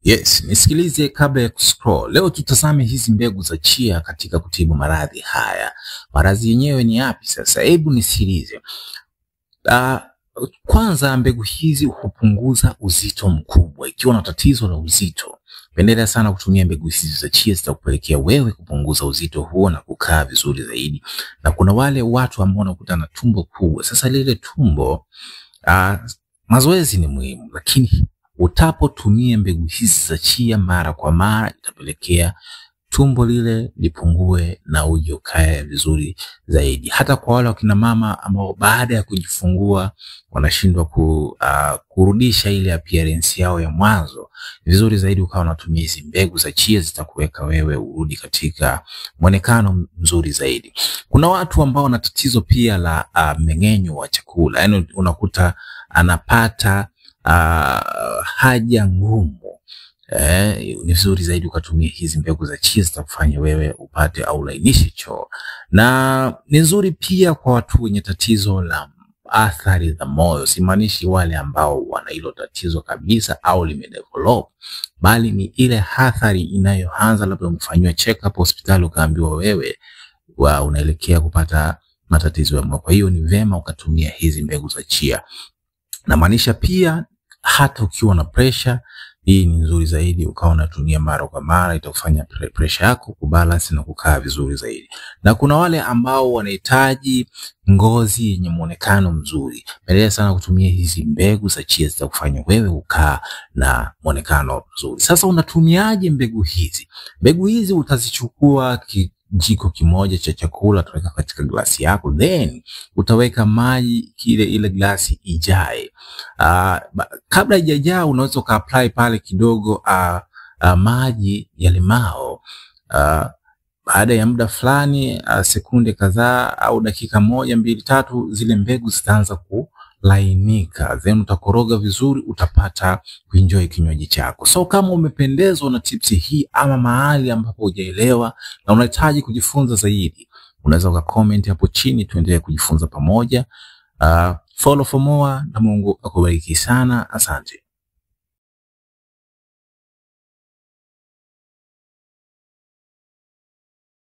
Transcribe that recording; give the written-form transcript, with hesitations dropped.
Yes, nisikilize kabla ya kuscroll. Leo tutazame hizi mbegu za chia katika kutibu maradhi haya. Maradhi yenyewe ni yapi sasa? Hebu nisikilize. Kwanza, mbegu hizi hupunguza uzito mkubwa. Ikiwa na tatizo la uzito, pendelea sana kutumia mbegu hizi za chia, zitakupelekea wewe kupunguza uzito huo na kukaa vizuri zaidi. Na kuna wale watu ambao wanakuta na tumbo kubwa. Sasa lile tumbo, mazoezi ni muhimu, lakini utapotumia mbegu hizi za chia mara kwa mara itapelekea tumbo lile lipungue na uje ukae vizuri zaidi. Hata kwa wale wakina mama ambao baada ya kujifungua wanashindwa kurudisha ile appearance yao ya mwanzo, ni vizuri zaidi ukawa unatumia hizi mbegu za chia, zitakuweka wewe urudi katika mwonekano mzuri zaidi. Kuna watu ambao wana tatizo pia la mmeng'enyo wa chakula, yaani unakuta anapata haja ngumu. Ni vizuri zaidi ukatumia hizi mbegu za chia, zitakufanya wewe upate au ulainishe choo. Na ni nzuri pia kwa watu wenye tatizo la athari za moyo. Simaanishi wale ambao wana hilo tatizo kabisa au limedevelop, bali ni ile athari inayoanza labda umefanyiwa check up hospitali ukaambiwa wewe unaelekea kupata matatizo ya moyo. Kwa hiyo ni vema ukatumia hizi mbegu za chia. Namaanisha pia hata ukiwa na pressure, hii ni nzuri zaidi ukawa unatumia mara kwa mara, itakufanya pressure yako kubalance na kukaa vizuri zaidi. Na kuna wale ambao wanahitaji ngozi yenye muonekano mzuri, pendelea sana kutumia hizi mbegu za chia, zitakufanya wewe ukaa na muonekano mzuri. Sasa unatumiaje mbegu hizi? Mbegu hizi utazichukua kijiko kimoja cha chakula, utaweka katika glasi yako, then utaweka maji ile glasi ijae. Kabla haijajaa unaweza ukaapply pale kidogo maji ya limao. Baada ya muda fulani, sekunde kadhaa au dakika 1, 2, 3, zile mbegu zitaanza kulainika, then utakoroga vizuri, utapata kuenjoy kinywaji chako. So kama umependezwa na tips hii ama mahali ambapo hujaelewa na unahitaji kujifunza zaidi, unaweza ukacomment hapo chini tuendelee kujifunza pamoja. Follow for more na Mungu akubariki sana. Asante.